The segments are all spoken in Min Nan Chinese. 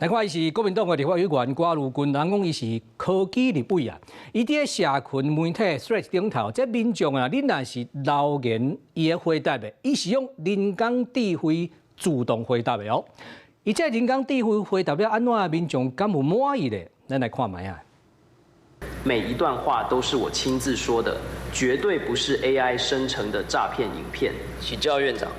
來看，伊是國民黨的立法委員郭如軍，人講伊是科技立委啊。伊佇社群媒體 Threads 頂頭，這民眾啊，恁若是留言，伊會回答的，伊是用人工智慧自動回答的哦。伊這人工智慧回答了按怎，民眾敢有滿意咧？咱來看覓啊。每一段話都是我親自說的，絕對不是 AI 生成的詐騙影片。請教院長。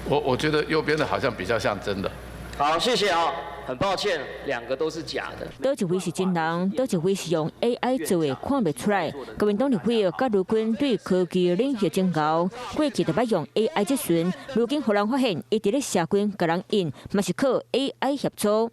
我覺得右邊的好像比較像真的。好，謝謝啊。很抱歉，兩個都是假的。佗一位是真人，佗一位是用 AI 做的，看袂出來。國民黨立委郭如軍對科技領域真𠢕，過去就捌用 AI 質詢，如今予人發現，伊佇咧社群共人應，嘛是靠 AI 協助。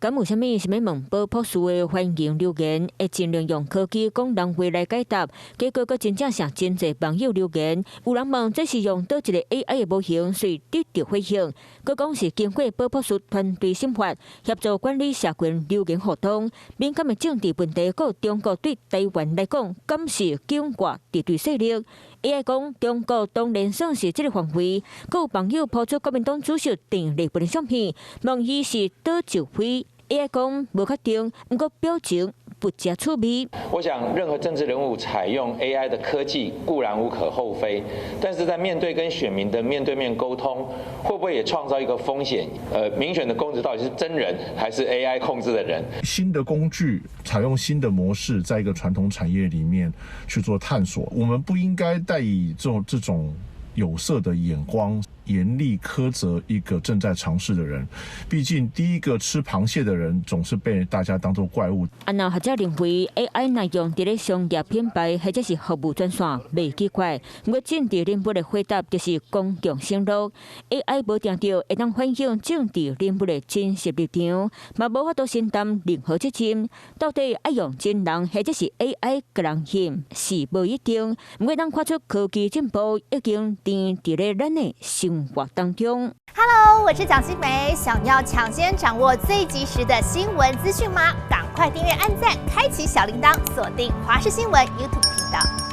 敢有啥物想欲問寶博士的歡迎留言，會盡量用科技講人話來解答。結果閣真正成真濟網友留言，有人問這是用佗一个 AI 的模型，遂得著回應。閣講是經過寶博士團隊審核，協助管理社群留言互通。敏感的政治問題，閣中國對台灣來講，敢是境外敵對勢力？AI 講中國當然算是這个範圍。閣有網友拋出國民黨主席鄭麗文的相片，問伊是佗一位？AI 講無確定，毋過表情不食趣味。我想，任何政治人物採用 AI 的科技固然無可厚非，但是在面對跟選民的面對面溝通，會不會也創造一個風險？民選的公職到底是真人還是 AI 控制的人？新的工具採用新的模式，在一個傳統產業裡面去做探索，我們不應該帶以這種有色的眼光，嚴厲苛責一個正在嘗試的人。畢竟第一個吃螃蟹的人總是被大家當作怪物。啊，若學者認為 AI 若用佇咧商業品牌或者是服務專線袂奇怪，毋過政治人物的回答就是公共承諾。AI 無定著會當反映政治人物的真實立場，嘛無法度承擔任何責任。到底愛用真人或者是 AI 共人翕是無一定。毋過當看出科技進步已經佇佇咧咱的生活當中。 Hello，我是蔣新梅，想要搶先掌握最及時的新聞資訊嗎？趕快訂閱、按讚、開啟小鈴鐺，鎖定華視新聞 YouTube 頻道。